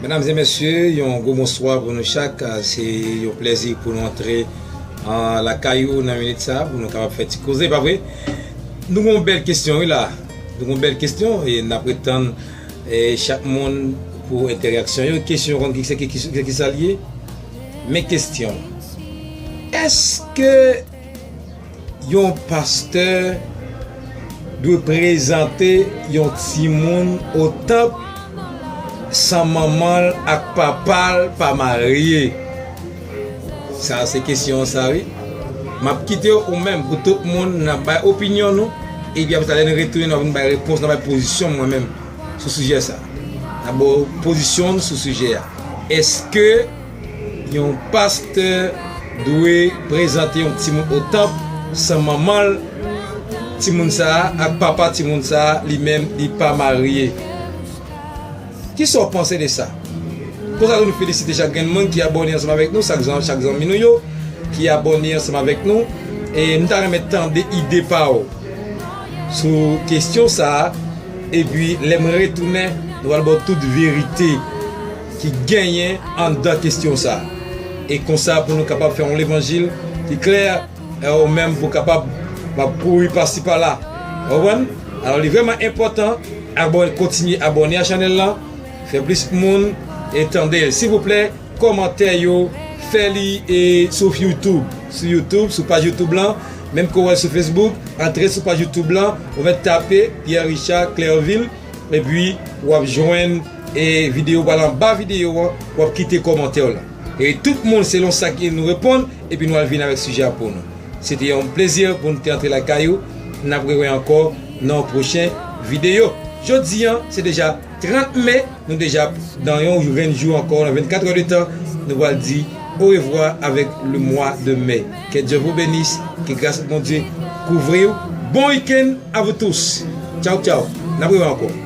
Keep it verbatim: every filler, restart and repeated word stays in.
Medam e mesye, yon gwo bonswa pou nou chak. Se yon plèzi pou nou antre lakay ou nan minit sa a, pou nou kapab fè ti koze, pa vre? Nou gen yon bèl kesyon, wi, la. Nou gen yon bèl kesyon, e n ap ret tann, e, chak moun pou entèraksyon yo. Kesyon, ou konn ki se ki, ki, ki, ki sa l ye? Men kesyon. Èske yon pastè dwe prezante yon timoun o tanp san manman l ak papa l pa marye? Sa se kesyon sa, wi. M ap kite ou menm pou tout moun nan bay opinyon nou, epi apre sa, lè nou retounen, nou ap vin bay repons, nou ap bay pozisyon mwen menm sou sijè sa. N ap ba w pozisyon nou sou sijè a. Èske yon pastè dwe prezante yon timoun o tanp san manman l, timoun sa a, ak papa timoun sa a, li menm, li pa marye? Kisa w panse de sa? Konsa tou, nou felisite chak grenn moun ki abòne ansanm avèk nou, chak zan-, chak zanmi nou yo ki abòne ansanm avèk nou. E m ta renmen tande ide pa w sou kesyon sa a. Epi, lè mwen retounen, nou pral ba w tout verite ki genyen anndan kesyon sa a. E konsa, pou nou kapab fè yon levanjil ki klè, e ou menm pou kapab, w ap kouri pasi pala. Ou konprann? Alò, li vrèman enpòtan, abò-, kontinye abòne a chanèl lan, fè plis moun e tande l. Silvouplè, kòmantè yo, fè li e sou YouTube. Sou YouTube, sou paj YouTube lan, menm ke w wè sou Facebook, antre sou paj YouTube lan, ou mèt tape Pierre Richard Clerville, epi w ap jwenn e videyo pa l anba videyo an, w ap kite kòmantè w lan. E tout moun selon sa ki nou reponn, epi nou al vin avèk sijè a pou nou. Se te yon plezi pou nou te antre lakay ou. N ap rewè ankò nan yon pwochen videyo. Jodi an, se deja trant me, nou deja nan yon grenn jou ankò, nan vennkat è de tan, nou pral di orevwa avèk le mwa de me. Que Dieu vous bénisse, ke gras Bondye kouvri w. Bon week-end à vous tous. Tchaw, tchaw. N ap rewè ankò.